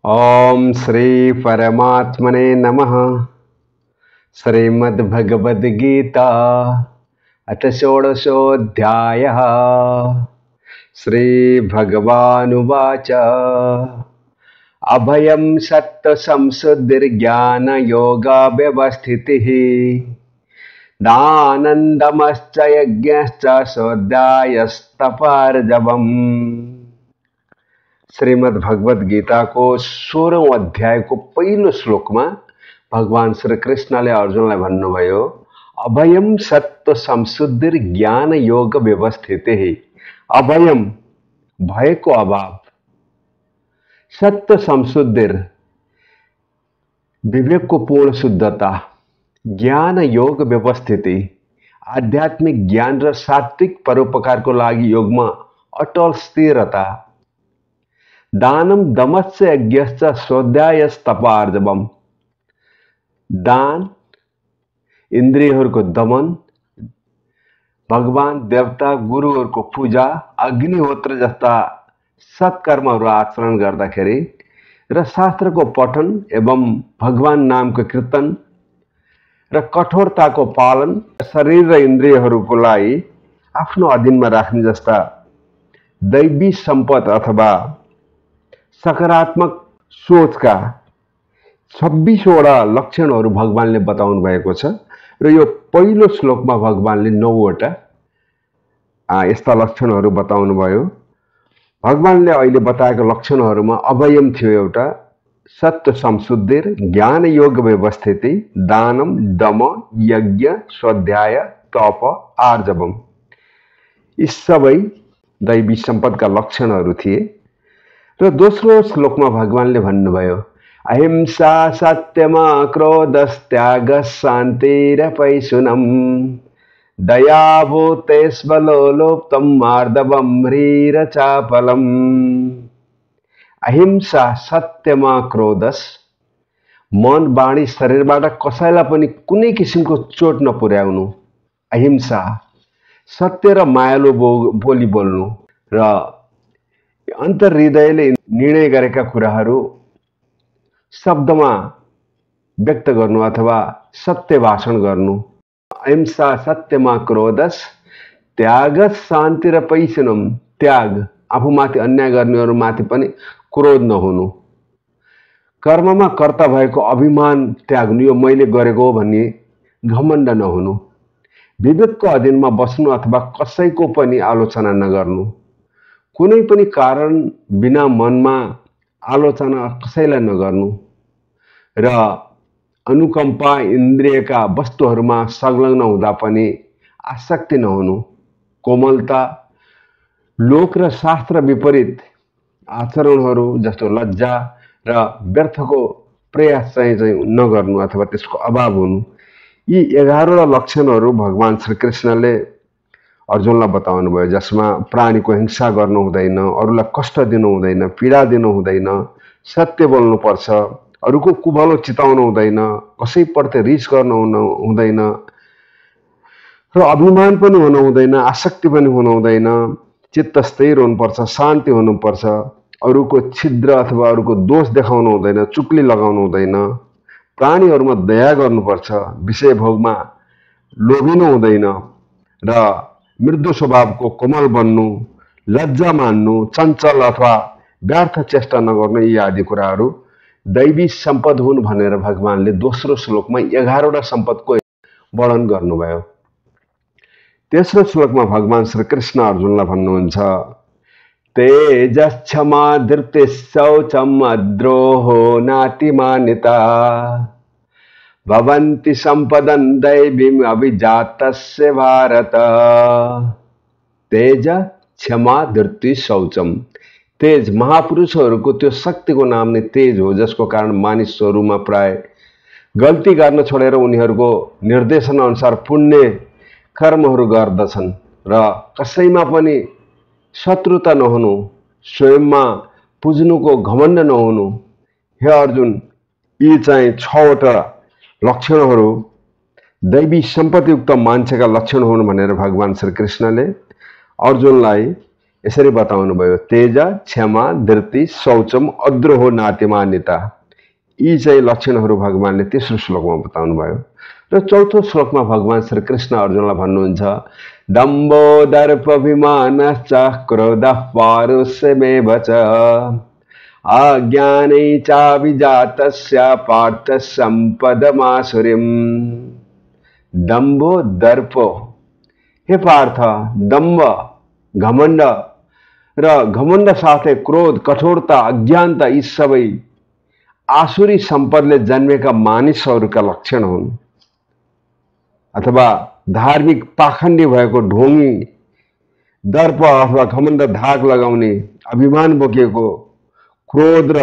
ओम श्री परमात्मने नमः। श्रीमद्भगवद्गीता अथ षोडशोऽध्यायः। श्रीभगवानुवाच अभयं सत्त्वसंशुद्धिर्ज्ञानयोगव्यवस्थितिः दानन्दमश्च यज्ञश्च स्वाध्यायस्तपार्जवम्। श्रीमद् भगवद गीता को 16औं अध्याय को पहिलो श्लोकमा भगवान श्री कृष्णले अर्जुनलाई भन्नुभयो, अभयम सत्व संशुद्धिर ज्ञान योग व्यवस्थितिः। अभयम भएको अभाव, सत्व संशुद्धिर विवेक को पूर्ण शुद्धता, ज्ञान योग व्यवस्थिति आध्यात्मिक ज्ञान र सात्विक परोपकार को लागि योगमा अटल स्थिरता, दानम दमश्च यज्ञश्च स्वाध्यायस्तपार्जवम्। दान, इन्द्रियहरूको दमन, भगवान देवता गुरुहरूको पूजा, अग्निहोत्र जस्ता सत्कर्महरू आचरण गर्दाखेरि र शास्त्रको पठन एवं भगवान नामको कीर्तन र कठोरताको पालन, शरीर र इन्द्रियहरूको लागि आफ्नो अधीनमा राख्ने जस्ता दैवी सम्पद अथवा सकारात्मक सोचका 26वटा लक्षणहरू भगवानले बताउनु भएको छ र यो पहिलो श्लोकमा भगवानले 9वटा यस्ता लक्षणहरू बताउनु भयो। भगवानले अहिले बताएको लक्षणहरूमा अभयम थियो, एउटा सत्व संशुद्धिर, ज्ञान योग व्यवस्थिति, दानम दम यज्ञ स्वाध्याय तप आर्जवम। यी सबै दैवी सम्पदका लक्षणहरू थिए। र दोस्रो श्लोकमा भगवानले भन्नुभयो, अहिंसा सत्यमा क्रोधस्त्याग शान्तिरपैशुनम् दयाभूतेष्वलोलुप्तं मार्दवं ह्रीरचापलम्। अहिंसा सत्यमा क्रोधस, मन बाणी शरीरबाट कसैलाई पनि कुनै किसिमको चोट नपुर्याउनु। अहिंसा सत्य र मायालु बोली बोल्नु र अन्तर हृदयले निर्णय गरेका कुराहरू शब्दमा व्यक्त गर्नु अथवा सत्य भाषण गर्नु। अहिंसा सत्यमा क्रोधस त्याग शान्ति र पैशुनम, त्याग आफूमाथि अन्याय गर्नेहरूमाथि पनि क्रोध नहुनु। कर्ममा कर्ता भएको अभिमान त्याग्नु, यो मैले गरेको हो भन्ने घमण्ड नहुनु। विवेकको अधीनमा बस्नु अथवा कसैको पनि आलोचना नगर्नु। कुनै पनि कारण बिना मनमा आलोचना कसैलाई नगर्नु र अनुकम्पा, इन्द्रियका वस्तुहरूमा संलग्न हुँदा पनि आसक्ति नहुनु। कोमलता, लोक र शास्त्र विपरीत आचरणहरू जस्तो लज्जा र व्यर्थको प्रयास चाहिँ नगर्नु अथवा त्यसको अभाव हुनु। यी 11वटा लक्षणहरू भगवान श्रीकृष्णले अर्जुनलाई बताउनु भयो, जसमा प्राणीको हिंसा गर्नु हुँदैन, अरूलाई कष्ट दिनु हुँदैन, पीडा दिनु हुँदैन, सत्य बोल्नुपर्छ, अरूको कुभलो चिताउनु हुँदैन, कसैप्रति रिस गर्नु हुँदैन र अभिमान पनि हुनु हुँदैन, आसक्ति पनि हुनु हुँदैन, चित्त स्थिर हुनुपर्छ, शान्ति हुनुपर्छ, अरूको छिद्र अथवा अरूको दोष देखाउनु हुँदैन, चुक्ली लगाउनु हुँदैन, प्राणीहरूमा दया गर्नुपर्छ, विषय भोगमा लोभिनु हुँदैन र मृदु स्वभावको कोमल बन्नु, लज्जा मान्नु, चञ्चल अथवा व्यर्थ चेष्टा नगर्नु। यी आदि कुराहरू दैवी सम्पद हुन् भनेर भगवानले दोस्रो श्लोकमा 11वटा सम्पदको वर्णन गर्नुभयो। तेस्रो श्लोकमा भगवान श्रीकृष्ण अर्जुनलाई भन्नुहुन्छ, तेजक्षमा धृतिः शौचम् अद्रोहो नातिमानिता भवन्ति सम्पदं दैवीम् अभिजातस्य भारत। तेज, क्षमा, धृति, शौचम। तेज महापुरुषहरूको त्यो शक्तिको नाम नै तेज हो, जसको कारण मानिसहरूमा प्राय गल्ती गर्न छोडेर उनीहरूको निर्देशन अनुसार पुण्य कर्महरू गर्दछन् र कसैमा पनि शत्रुता नहुनु, स्वयंमा पुज्नुको घमण्ड नहुनु। हे अर्जुन, यी चाहिँ 6वटा लक्षणहरू दैवी सम्पत्तियुक्त मान्छेका लक्षण हुन् भनेर भगवान श्रीकृष्णले अर्जुनलाई यसरी बताउनुभयो, तेज, क्षमा, धृति, शौचम, अद्रोहो, नातिमान्यता, यी चाहिँ लक्षणहरू भगवानले तेस्रो श्लोकमा बताउनुभयो। र चौथो श्लोकमा भगवान श्री कृष्ण अर्जुनलाई भन्नुहुन्छ, दम्भो दर्पभिमानश्च क्रोधः पारुष्यमेव च अज्ञानै चाभिजातस्य पार्थ सम्पदमासुरीम्। दम्भो दर्पो, हे पार्थ, दम्भ घमण्ड र घमण्ड साथै क्रोध, कठोरता, अज्ञानता यी सबै आसुरी सम्पदले जन्मेका मानिसहरूका लक्षण हुन्। अथवा धार्मिक पाखण्डी भएको ढोंगी, दर्प अथवा घमण्ड धाक लगाउने, अभिमान बोकेको, क्रोध र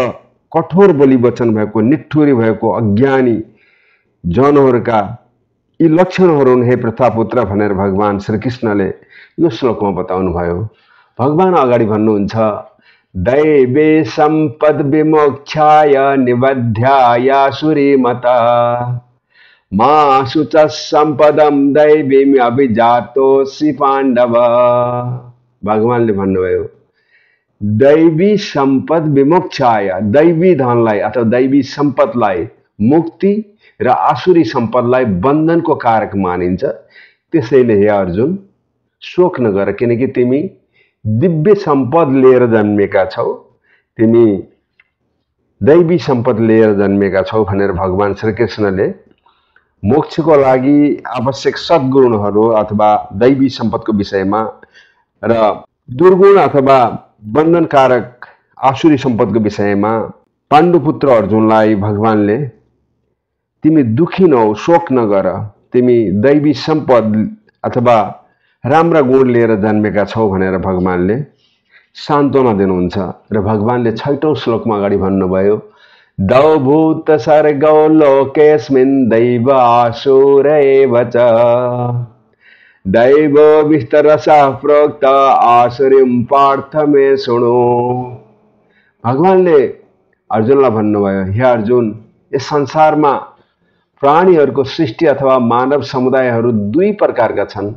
कठोर बोली वचन भएको, निठुरी भएको अज्ञानी जनहरूका यी लक्षणहरू हुन् हे पृथ्वीपुत्र भनेर भगवान श्रीकृष्णले यो श्लोकमा बताउनु भयो। भगवान अगाडि भन्नुहुन्छ, दैवे सम्पद विमोक्षाय निबध्याय सुरीमता मा शुच सम्पदम दैवीम अभिजातोऽसि पाण्डव। भगवानले भन्नुभयो, दैवी सम्पद विमोक्षाय, दैवी धनलाई अथवा दैवी सम्पदलाई मुक्ति र आसुरी सम्पदलाई बन्धनको कारक मानिन्छ। त्यसैले हे अर्जुन शोक नगर, किनकि तिमी दिव्य सम्पद लिएर जन्मेका छौ, तिमी दैवी सम्पद लिएर जन्मेका छौ भनेर भगवान श्रीकृष्णले मोक्षको लागि आवश्यक सद्गुणहरू अथवा दैवी सम्पदको विषयमा र दुर्गुण अथवा बन्धनकारक आसुरी सम्पदको विषयमा पाण्डुपुत्र अर्जुनलाई भगवानले तिमी दुखी नहौ, शोक नगर, तिमी दैवी सम्पद अथवा राम्रा गुण लिएर जन्मेका छौ भनेर भगवानले सान्त्वना दिनुहुन्छ। र भगवानले 6औं श्लोकमा अगाडि भन्नुभयो, दौभूत सर्गौ लोकेस्मिन् दैव आसुर एव च दैव विस्तरसः प्रोक्त आसुरीं पार्थ मे शृणु। भगवानले अर्जुनलाई भन्नुभयो, हे अर्जुन, यस संसारमा प्राणीहरूको सृष्टि अथवा मानव समुदायहरू दुई प्रकारका छन्।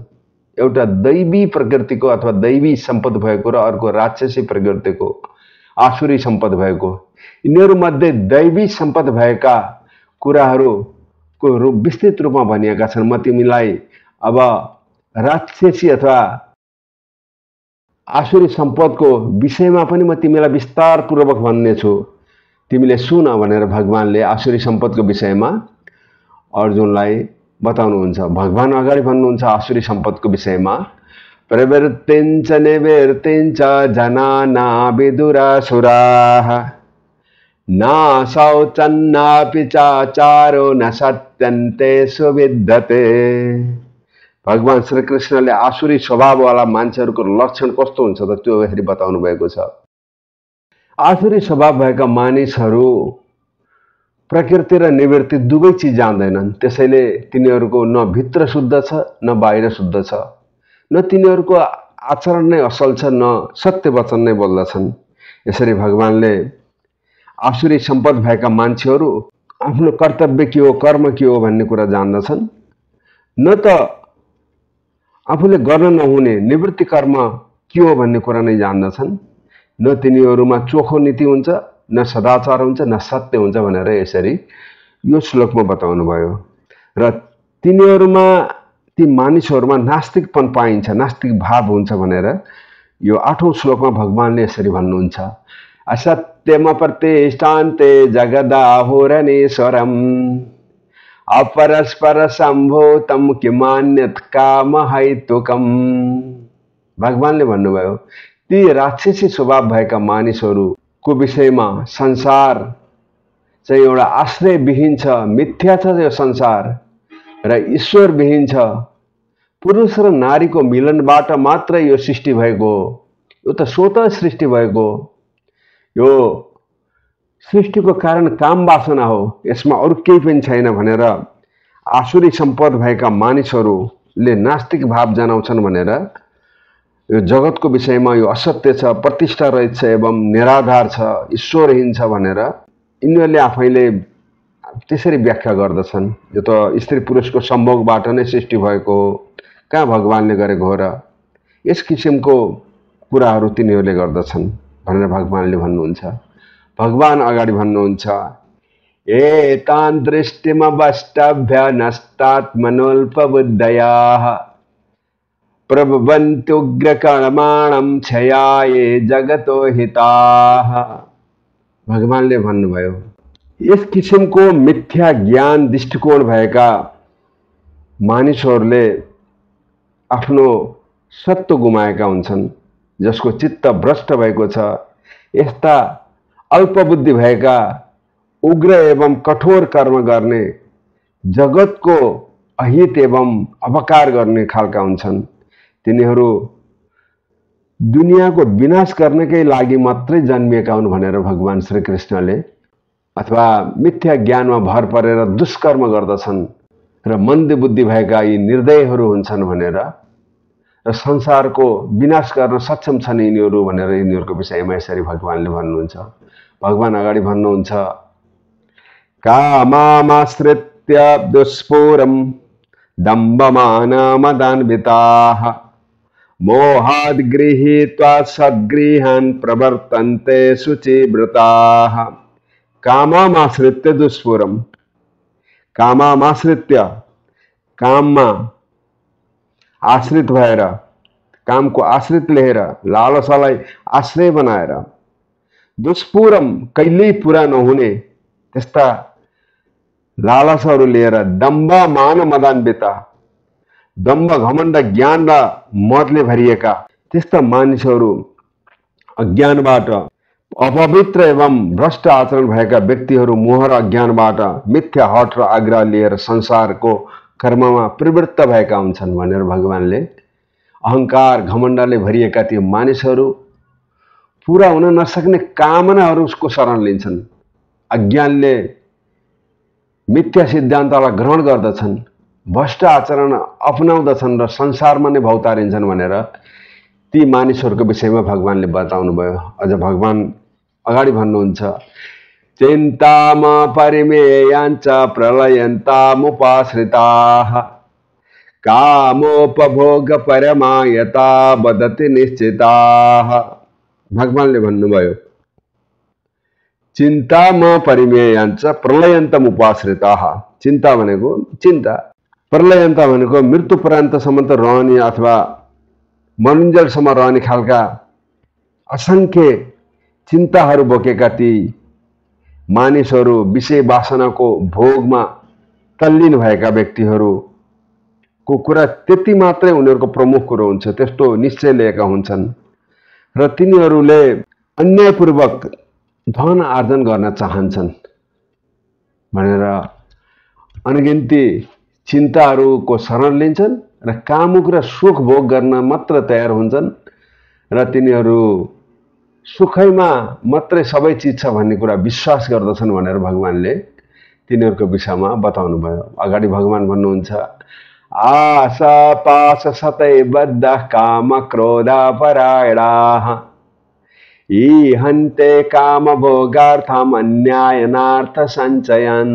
एउटा दैवी प्रकृतिको अथवा दैवी सम्पद भएको र अर्को राक्षसी प्रकृतिको आसुरी सम्पद भएको। यिनीहरूमध्ये दैवी सम्पद भएका कुराहरूको विस्तृत रूपमा भनिएका छन्। म तिमीलाई अब राक्षसी अथवा आसुरी सम्पदको विषयमा पनि म तिमीलाई विस्तारपूर्वक भन्नेछु, तिमीले सुन भनेर भगवानले आसुरी सम्पदको विषयमा अर्जुनलाई बताउनुहुन्छ। भगवान अगाडि भन्नुहुन्छ आसुरी सम्पदको विषयमा, प्रवृत्तिञ्च निवृत्तिञ्च जनाना विदुरासुराः न शौचन्नापि चाचारो न सत्यन्ते सुविद्यते। भगवान श्रीकृष्णले आसुरी स्वभाववाला मान्छेहरूको लक्षण कस्तो हुन्छ त त्यो यसरी बताउनु भएको छ। आसुरी स्वभाव भएका मानिसहरू प्रकृति र निवृत्ति दुवै चिज जान्दैनन्। त्यसैले तिनीहरूको न भित्र शुद्ध छ न बाहिर शुद्ध छ, न तिनीहरूको आचरण नै असल छ न सत्य वचन नै बोल्दछन्। यसरी भगवानले आसुरी सम्पद भएका मान्छेहरू आफ्नो कर्तव्य के हो, कर्म के हो भन्ने कुरा जान्दछन्, न त आफूले गर्न नहुने निवृत्ति कर्म के हो भन्ने कुरा नै जान्दछन्। न तिनीहरूमा चोखो नीति हुन्छ, न सदाचार हुन्छ, न सत्य हुन्छ भनेर यसरी यो श्लोकमा बताउनु भयो। र तिनीहरूमा, ती मानिसहरूमा नास्तिकपन पाइन्छ, नास्तिक भाव हुन्छ भनेर यो 8औं श्लोकमा भगवानले यसरी भन्नुहुन्छ, असत्यम प्रतिष्ठान्ते जगदाहुरनीश्वरम् अपरस्पर सम्भूतम किमान्यत् काम हैतुकम्। भगवानले भन्नुभयो, ती राक्षसी स्वभाव भएका मानिसहरूको विषयमा संसार चाहिँ एउटा आश्रय विहीन छ, मिथ्या छ यो संसार, र ईश्वर विहीन छ। पुरुष र नारीको मिलनबाट मात्र यो सृष्टि भएको, यो त स्वतः सृष्टि भएको। यो सृष्टिको कारण काम वासना हो, यसमा अरू केही पनि छैन भनेर आसुरी सम्पद भएका मानिसहरूले नास्तिक भाव जनाउँछन् भनेर यो जगतको विषयमा यो असत्य छ, प्रतिष्ठा रहित छ एवं निराधार छ, ईश्वरहीन छ भनेर यिनीहरूले आफैले त्यसरी व्याख्या गर्दछन्। यो त स्त्री पुरुषको सम्भोगबाट नै सृष्टि भएको हो, कहाँ भगवानले गरेको हो र? यस किसिमको कुराहरू तिनीहरूले गर्दछन् भनेर भगवानले भन्नुहुन्छ। भगवान अगाडि भन्नुहुन्छ, एतान् दृष्टिमवष्टभ्य नष्टात्मनोल्पबुद्धयाः प्रभवन्त्युग्रकर्माणं क्षयाये जगतो हिताः। भगवानले भन्नुभयो, यस किसिमको मिथ्या ज्ञान दृष्टिकोण भएका मानिसहरूले आफ्नो सत्व गुमाएका हुन्छन्, जसको चित्त भ्रष्ट भएको छ। यस्ता अल्पबुद्धि भएका उग्र एवं कठोर कर्म गर्ने, जगतको अहित एवं अपकार गर्ने खालका हुन्छन्। तिनीहरू दुनियाँको विनाश गर्नकै लागि मात्रै जन्मिएका हुन् भनेर भगवान श्रीकृष्णले, अथवा मिथ्या ज्ञानमा भर परेर दुष्कर्म गर्दछन् र मन्द बुद्धि भएका यी निर्दयहरू हुन्छन् भनेर, र संसारको विनाश गर्न सक्षम छन् यिनीहरू भनेर यिनीहरूको विषयमा यसरी भगवानले भन्नुहुन्छ। भगवान अगाडि भन्नुहुन्छ, कामामाश्रित्य दुष्पूरं दम्भमानमदान्विताः मोहाद् गृहीत्वा सद्गृहान् प्रवर्तन्ते शुचिव्रताः। कामामाश्रित्य दुष्पूरम, कामामाश्रित्य, काममा आश्रित भएर, कामको आश्रित लिएर, लालसालाई आश्रय बनाएर, दुष्पूरम कहिल्यै पुरा नहुने त्यस्ता लालसाहरू लिएर, दम्भ मान मदान्विता, दम्भ घमण्ड ज्ञान र मदले भरिएका त्यस्ता मानिसहरू, अज्ञानबाट अपवित्र एवं भ्रष्ट आचरण भएका व्यक्तिहरू मोह र अज्ञानबाट मिथ्या हट र आग्रह लिएर संसारको कर्ममा प्रवृत्त भएका हुन्छन् भनेर भगवानले अहंकार घमण्डले भरिएका ती मानिसहरू पूरा हुन नसक्ने कामनाहरूको शरण लिन्छन्। अज्ञानले मिथ्या सिद्धान्तलाई ग्रहण गर्दछन्, भ्रष्ट आचरण अपनाउँदछन् र संसारमा नै भौतारिन्छन् भनेर ती मानिसहरूको विषयमा भगवानले बताउनु भयो। अझ भगवान अगाडि भन्नुहुन्छ, चिन्ताम परिमेयाञ्च प्रलयन्तामुपाश्रिताः कामोपभोग परमायता वदति निश्चिताः। भगवानले भन्नुभयो, चिन्ताम परिमेयाञ्च प्रलयन्तमुपाश्रिताः। चिन्ता भनेको चिन्ता, प्रलयन्त भनेको मृत्युपर्यन्तसम्म त रहने अथवा मरुन्जेलसम्म रहने खालका असंख्य चिन्ताहरू बोकेका ती मानिसहरू, विषय वासनाको भोगमा तल्लीन भएका व्यक्तिहरूको कुरा त्यति मात्रै उनीहरूको प्रमुख कुरो हुन्छ, त्यस्तो निश्चय लिएका हुन्छन् र तिनीहरूले अन्यायपूर्वक धन आर्जन गर्न चाहन्छन् भनेर अनगिन्ती चिन्ताहरूको शरण लिन्छन् र कामुक र सुख भोग गर्न मात्र तयार हुन्छन् र तिनीहरू सुखैमा मात्रै सबै चिज छ भन्ने कुरा विश्वास गर्दछन् भनेर भगवानले तिनीहरूको विषयमा बताउनु भयो। अगाडि भगवान भन्नुहुन्छ, आशा पाश सतै बद्ध काम क्रोध परायणाः ईहन्ते काम भोगार्थम अन्यायनार्थ सञ्चयन्।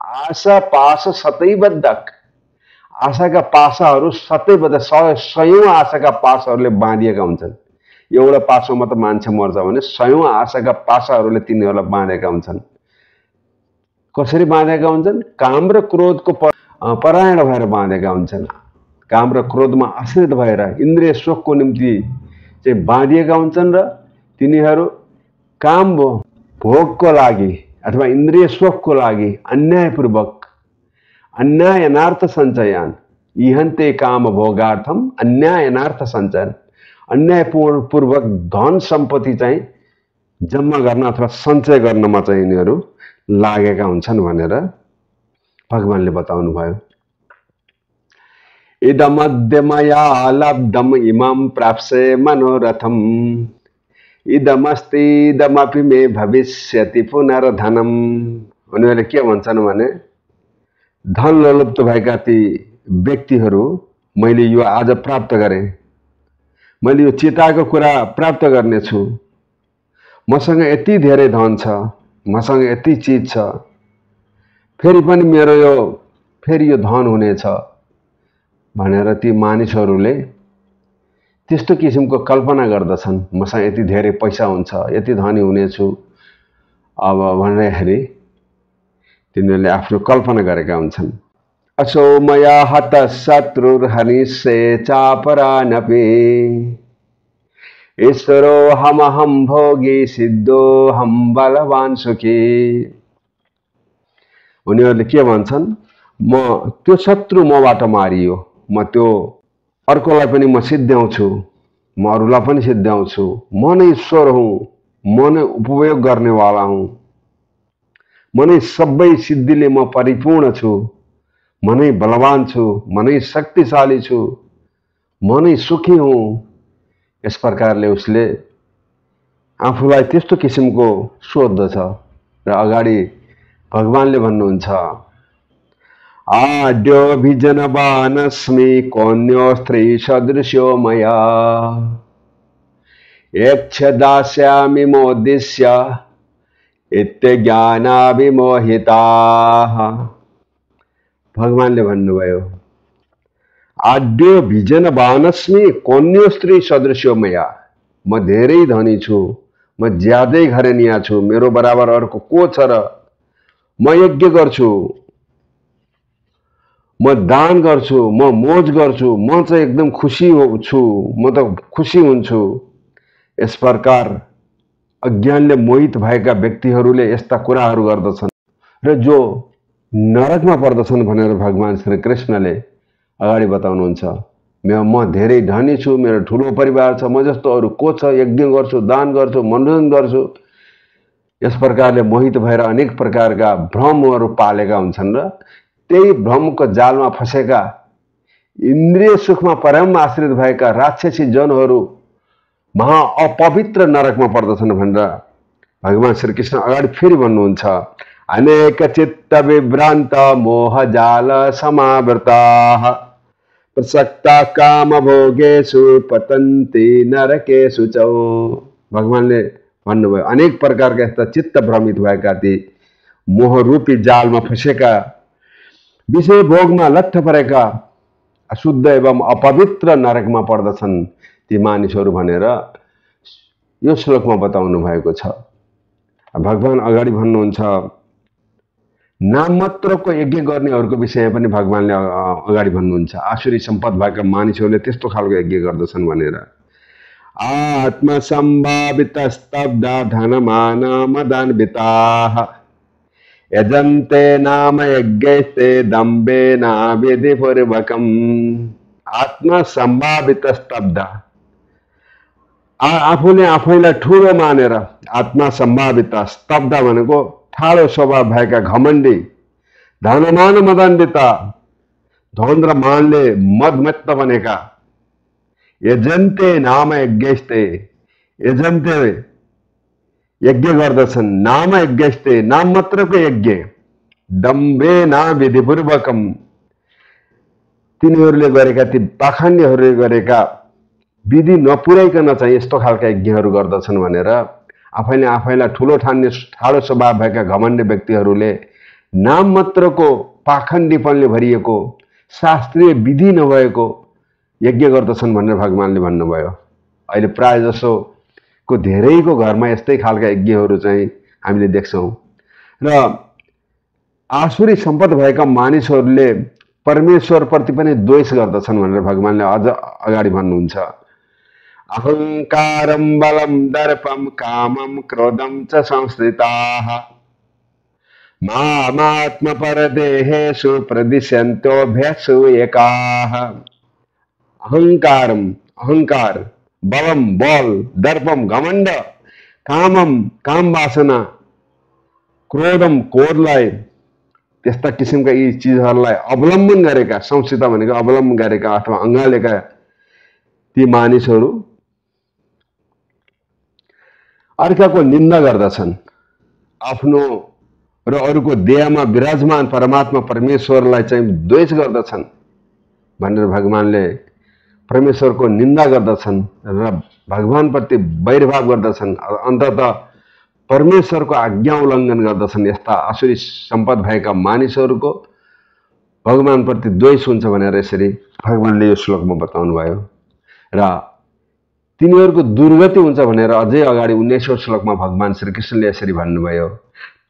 आशा पाश सतैबद्ध, आशाका पासाहरू सतैबद्ध, सयौं आशाका पासाहरूले बाँधिएका हुन्छन्। एउटा पासोमा त मान्छे मर्छ भने सयौं आशाका पासाहरूले तिनीहरूलाई बाँधेका हुन्छन्। कसरी बाँधेका हुन्छन्? काम र क्रोधको परायण भएर बाँधेका हुन्छन्। काम र क्रोधमा आश्रित भएर इन्द्रिय सुखको निम्ति चाहिँ बाँधिएका हुन्छन् र तिनीहरू काम भोगको लागि अथवा इन्द्रिय सुखको लागि अन्यायपूर्वक, अन्यायनार्थ सञ्चयन, इहन्ते काम भोगार्थम अन्यायनार्थ सञ्चयन, अन्यायपूर्वक धन सम्पत्ति चाहिँ जम्मा गर्न अथवा सञ्चय गर्नमा चाहिँ यिनीहरू लागेका हुन्छन् भनेर भगवानले बताउनु भयो। इदमद्य मया लब्धम इमं प्राप्स्ये मनोरथम इदमस्तीदमपि मे भविष्यति पुनर्धनम। उनीहरूले के भन्छन् भने, धन लोलुप्त भएका ती व्यक्तिहरू, मैले यो आज प्राप्त गरेँ, मैले यो चिताको कुरा प्राप्त गर्नेछु, मसँग यति धेरै धन छ, मसँग यति चिज छ, फेरि पनि मेरो फेरि यो धन हुनेछ भनेर ती मानिसहरूले त्यस्तो किसिमको कल्पना गर्दछन्, मसँग यति धेरै पैसा हुन्छ, यति धनी हुनेछु अब भन्दाखेरि तिनीहरूले आफ्नो कल्पना गरेका हुन्छन्। असो मया हत शत्रुर्हनिष्ये चापरानपि ईश्वरो हमहं भोगी सिद्धो हम बलवान सुखी। उनीहरूले के भन्छन्, म त्यो शत्रु मबाट मारियो, म त्यो अर्कोलाई पनि म सिद्ध्याउँछु, म अरूलाई पनि सिद्ध्याउँछु, म नै ईश्वर हुँ, म नै उपयोग गर्नेवाला हुँ, म नै सबै सिद्धिले म परिपूर्ण छु, म नै बलवान छु, म नै शक्तिशाली छु, म नै सुखी हुँ। यस प्रकारले उसले आफूलाई त्यस्तो किसिमको सोध्दछ र अगाडि भगवानले भन्नुहुन्छ, आड्योभिजनवानस्मि कोऽन्यो स्त्री सदृशो मया यक्षदास्यामि मोदिष्य इत्यज्ञानाविमोहिताः। भगवानले भन्नुभयो, आड्यो भिजनवानस्मि कोऽन्यो स्त्री सदृशो मया, म धेरै धनी छु, म ज्यादै घरेनिया छु, मेरो बराबर अर्को को छ र? म यज्ञ गर्छु, म दान गर्छु, म मोज गर्छु, म चाहिँ एकदम खुसी छु, म त खुसी हुन्छु। यस प्रकार अज्ञानले मोहित भएका व्यक्तिहरूले यस्ता कुराहरू गर्दछन् र जो नरकमा पर्दछन् भनेर भगवान श्री कृष्णले अगाडि बताउनुहुन्छ। म धेरै धनी छु, मेरो ठुलो परिवार छ, म जस्तो अरू को छ? यज्ञ गर्छु, दान गर्छु, मनोरञ्जन गर्छु। यस प्रकारले मोहित भएर अनेक प्रकारका भ्रमहरू पालेका हुन्छन् र त्यही भ्रमको जालमा फसेका इन्द्रिय सुखमा परम आश्रित भएका राक्षसी जनहरू महा अपवित्र नरकमा पर्दछन् भनेर भगवान श्रीकृष्ण अगाडि फेरि भन्नुहुन्छ, अनेक चित्त विभ्रान्त मोह जाल समावृताः प्रसक्ता काम भोगेषु पतन्ति नरकेषु च। भगवानले भन्नुभयो, अनेक प्रकारका यस्ता चित्त भ्रमित भएका ती मोहरूपी जालमा फसेका विषय भोगमा लट्ठ परेका अशुद्ध एवं अपवित्र नरकमा पर्दछन् ती मानिसहरू भनेर यो श्लोकमा बताउनु भएको छ। भगवान अगाडि भन्नुहुन्छ, नाम मात्रको यज्ञ गर्नेहरूको विषय पनि भगवानले अगाडि भन्नुहुन्छ, आसुरी सम्पद भएका मानिसहरूले त्यस्तो खालको यज्ञ गर्दछन् भनेर। आत्मसम्भावित स्तब्धा धनमान मदान्विताः यजन्ते नाम यज्ञैस्ते दम्भेन विधिपूर्वकम्। आत्मसम्भावित स्तब्धा, आफूले आफैलाई ठुलो मानेर, आत्मा सम्भावित, स्तब्ध भनेको ठाडो स्वभाव भएका घमण्डी, धनमान मदान्विता, धन र मानले मदमत्त बनेका, यजन्ते नाम यज्ञैस्ते, यजन्ते यज्ञ गर्दछन्, नाम यज्ञैस्ते नाम मात्रको यज्ञ, दम्भेन विधिपूर्वकम्, तिनीहरूले गरेका ती पाखण्डहरूले गरेका विधि नपुर्याइकन चाहिँ यस्तो खालका यज्ञहरू गर्दछन् भनेर आफैले आफैलाई ठुलो ठान्ने ठाडो स्वभाव भएका घमण्डी व्यक्तिहरूले नाम मात्रको पाखण्डीपनले भरिएको शास्त्रीय विधि नभएको यज्ञ गर्दछन् भनेर भगवानले भन्नुभयो। अहिले प्राय जसोको धेरैको घरमा यस्तै खालका यज्ञहरू चाहिँ हामीले देख्छौँ र आसुरी सम्पद भएका मानिसहरूले परमेश्वरप्रति पनि द्वेष गर्दछन् भनेर भगवानले अझ अगाडि भन्नुहुन्छ। अहंकारं बलं दर्पं कामं क्रोधं च संश्रिताः मामात्मपरदेहेषु प्रदिशन्त्योऽभ्यसु एकाः। अहंकारम, अहंकार, बलम बल, दर्पम घमण्ड, कामम काम वासना, क्रोधम क्रोधलाई, त्यस्ता किसिमका यी चिजहरूलाई अवलम्बन गरेका, संस्कृत भनेको अवलम्बन गरेका अथवा अँगालेका ती मानिसहरू अर्काको निन्दा गर्दछन्, आफ्नो र अरूको देहमा विराजमान परमात्मा परमेश्वरलाई चाहिँ द्वेष गर्दछन् भनेर भगवानले परमेश्वरको निन्दा गर्दछन् र भगवानप्रति वैरभाव गर्दछन्, अन्ततः परमेश्वरको आज्ञा उल्लङ्घन गर्दछन्। यस्ता आसुरी सम्पद भएका मानिसहरूको भगवानप्रति द्वेष हुन्छ भनेर यसरी भगवानले यो श्लोकमा बताउनु भयो। र तिनीहरूको दुर्गति हुन्छ भनेर अझै अगाडि 19औं श्लोकमा भगवान श्रीकृष्णले यसरी भन्नुभयो,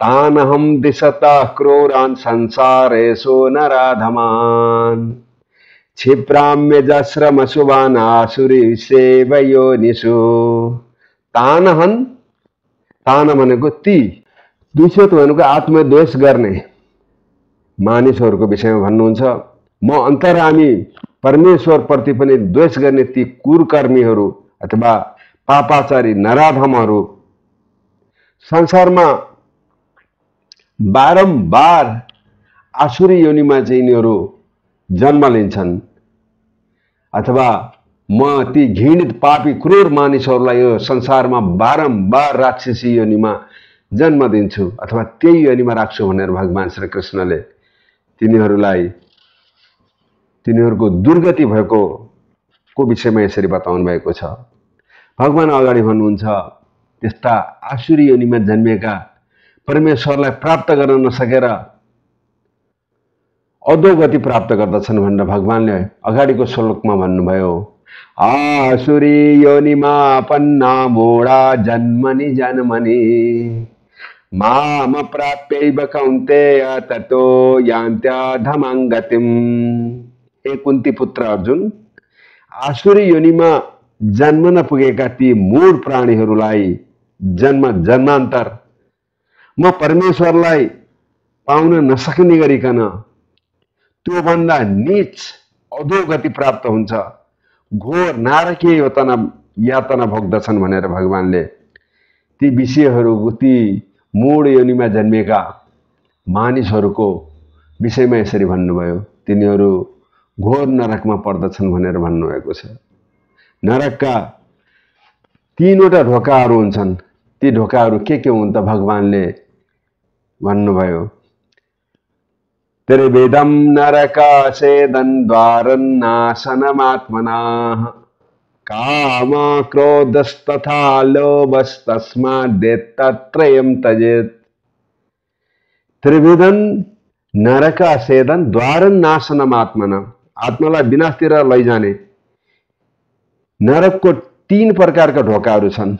तानहं दिशता क्रूरान् संसारेषु नराधमान् क्षिप्राम्यजस्रमशुभान् आसुरीसेव योनिषु। तानहन, तान भनेको ती, द्वेषित भनेको आत्मद्वेष गर्ने मानिसहरूको विषयमा भन्नुहुन्छ। म अन्तर्यामी परमेश्वर प्रति पनि द्वेष गर्ने ती कुरकर्मीहरू अथवा पापाचारी नराधमहरू संसारमा बारम्बार आसुरी योनिमा चाहिँ यिनीहरू जन्म लिन्छन्, अथवा म ती घृणित पापी क्रूर मानिसहरूलाई यो संसारमा बारम्बार राक्षसी योनिमा जन्म दिन्छु अथवा त्यही योनिमा राख्छु भनेर भगवान श्रीकृष्णले तिनीहरूको दुर्गति भएको विषयमा यसरी बताउनु भएको छ। भगवान अगाडि भन्नुहुन्छ, त्यस्ता आसुरी योनिमा जन्मेका परमेश्वरलाई प्राप्त गर्न नसकेर अधोगति प्राप्त गर्दछन् भनेर भगवानले अगाडिको श्लोकमा भन्नुभयो। आसुरी योनिमा पन्ना मूढा जन्मनि जन्मनि माम प्राप्यैव कौन्तेय ततो यान्त्यधमां गतिम्। हे कुन्ती पुत्र अर्जुन, आसुरी योनिमा जन्म नपुगेका ती मूढ प्राणीहरूलाई जन्मान्तर म परमेश्वरलाई पाउन नसक्ने गरिकन त्योभन्दा नीच अधोगति प्राप्त हुन्छ, घोर नारकीय यातना भोग्दछन् भनेर भगवानले ती विषयहरू, ती मूढ योनिमा जन्मेका मानिसहरूको विषयमा यसरी भन्नुभयो। तिनीहरू घोर नरकमा पर्दछन् भनेर भन्नुभएको छ। नरकका 3वटा ढोकाहरू हुन्छन्। ती ढोकाहरू के हुन् त भगवानले भन्नुभयो, त्रिविधं नरकासेदं द्वारन्नाशनमात्मनः काम क्रोधस्तथा लोभस्तस्मादेतत्त्रयं त्यजेत्। त्रिविधं नरकासेदं द्वारन्नाशनमात्मनः, आत्मालाई विनाशतिर लैजाने नरकको 3 प्रकारका ढोकाहरू छन्।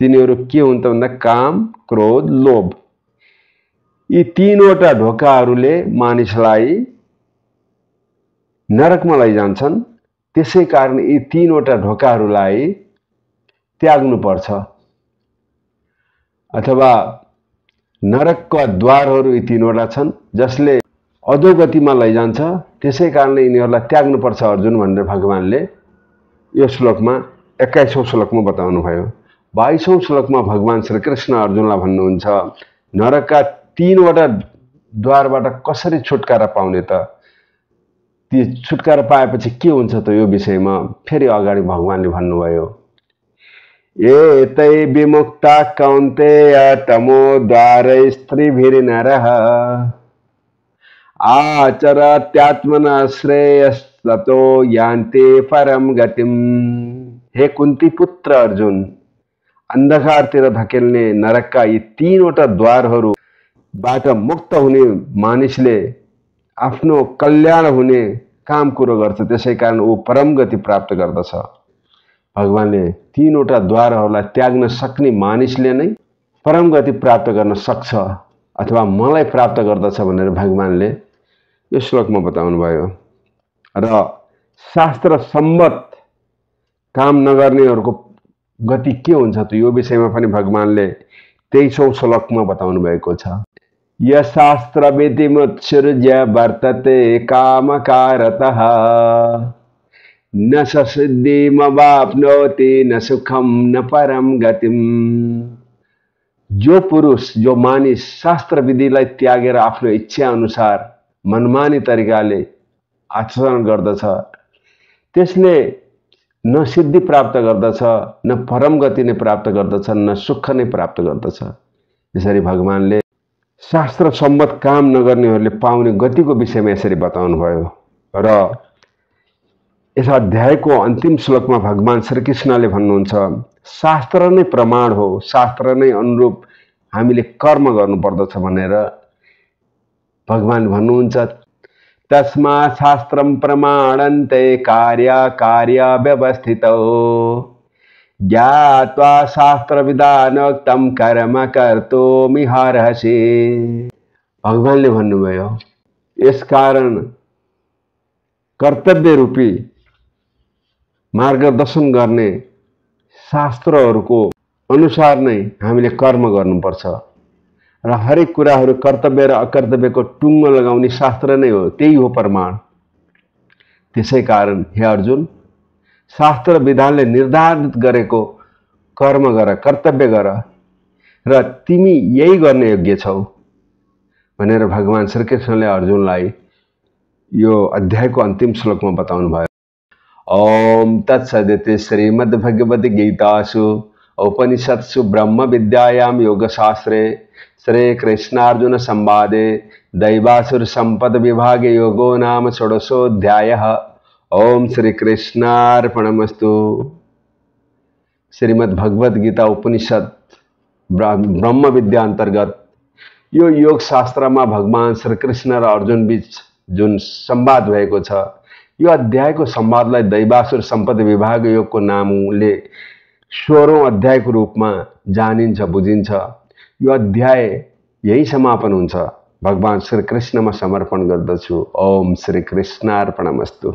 तिनीहरू के हुन् त भन्दा काम, क्रोध, लोभ। यी 3वटा ढोकाहरूले मानिसलाई नरकमा लैजान्छन्। त्यसै कारण यी 3वटा ढोकाहरूलाई त्याग्नुपर्छ, अथवा नरकका द्वारहरू यी 3वटा छन् जसले अधोगतिमा लैजान्छ। त्यसै कारणले यिनीहरूलाई त्याग्नुपर्छ अर्जुन भनेर भगवानले यो श्लोकमा 21औं श्लोकमा बताउनु भयो। 22औं श्लोकमा भगवान श्रीकृष्ण अर्जुनलाई भन्नुहुन्छ, नरकका 3वटा द्वारबाट कसरी छुटकारा पाउने त, ती छुटकारा पाएपछि के हुन्छ त, यो विषयमा फेरि अगाडि भगवानले भन्नुभयो। एतै विमुक्ता कौन्तेय तमो द्वारैस्त्रिभिर्नरः आचरत्यात्मना श्रेयस्ततो यान्ते परम गतिम्। हे कुन्ती पुत्र अर्जुन, अन्धकारतिर धकेल्ने नरकका यी 3वटा द्वारहरूबाट मुक्त हुने मानिसले आफ्नो कल्याण हुने काम कुरो गर्छ, त्यसै कारण ऊ परम गति प्राप्त गर्दछ। भगवानले 3वटा द्वारहरूलाई त्याग्न सक्ने मानिसले नै परम गति प्राप्त गर्न सक्छ अथवा मलाई प्राप्त गर्दछ भनेर भगवानले यो श्लोकमा बताउनु भयो। र शास्त्र सम्मत काम नगर्नेहरूको गति के हुन्छ त, यो विषयमा पनि भगवानले 23औं श्लोकमा बताउनु भएको छ। यशास्त्र विधिमुत्सृज्य वर्तते कामकारतः न स सिद्धिमवाप्नोति न सुखम न परम गतिम्। जो पुरुष, जो मानिस शास्त्र विधिलाई त्यागेर आफ्नो इच्छा अनुसार मनमानी तरिकाले आचरण गर्दछ, त्यसले न सिद्धि प्राप्त गर्दछ, न परम गति नै प्राप्त गर्दछ, न सुख नै प्राप्त गर्दछ। यसरी भगवानले शास्त्र सम्मत काम नगर्नेहरूले पाउने गतिको विषयमा यसरी बताउनु भयो। र यस अध्यायको अन्तिम श्लोकमा भगवान श्रीकृष्णले भन्नुहुन्छ, शास्त्र नै प्रमाण हो, शास्त्र नै अनुरूप हामीले कर्म गर्नुपर्दछ भनेर भगवान भन्नुहुन्छ। तस्मात् शास्त्रं प्रमाणन्ते कार्य व्यवस्थितौ ज्ञात्वा शास्त्रविधानोक्तं कर्म कर्तुमिहार्हसि। भगवानले भन्नुभयो यसकारण कर्तव्य रूपी मार्गदर्शन गर्ने शास्त्रहरूको अनुसार नै हामीले कर्म गर्नुपर्छ र हरेक कुराहरू कर्तव्य र अकर्तव्यको टुङ्गो लगाउने शास्त्र नै हो, त्यही हो प्रमाण। त्यसै कारण हे अर्जुन, शास्त्र विधानले निर्धारित गरेको कर्म गर, कर्तव्य गर र तिमी यही गर्ने योग्य छौ भनेर भगवान श्रीकृष्णले अर्जुनलाई यो अध्यायको अन्तिम श्लोकमा बताउनु भयो। ओम तत्सदिति श्रीमद्भगवद्गीतासु उपनिषत्सु ब्रह्म विद्यायां योगशास्त्रे श्रीकृष्णार्जुन संवादे दैवासुर संपद विभागे योगो नाम षोडशोऽध्यायः। ओम श्रीकृष्णार्पणमस्तु। श्रीमद्भगवद्गीता उपनिषद ब्रह्म विद्या अंतर्गत यो योग शास्त्रमा भगवान श्रीकृष्ण र अर्जुन बीच जुन संवाद भएको छ, यो अध्यायको संवादलाई दैवासुर सम्पद विभाग योगको नामले 16औं अध्यायको रूपमा जानिन्छ, बुझिन्छ। यो अध्याय यही समापन हुन्छ। भगवान श्रीकृष्णमा समर्पण गर्दछु। ओम श्रीकृष्णार्पणमस्तु।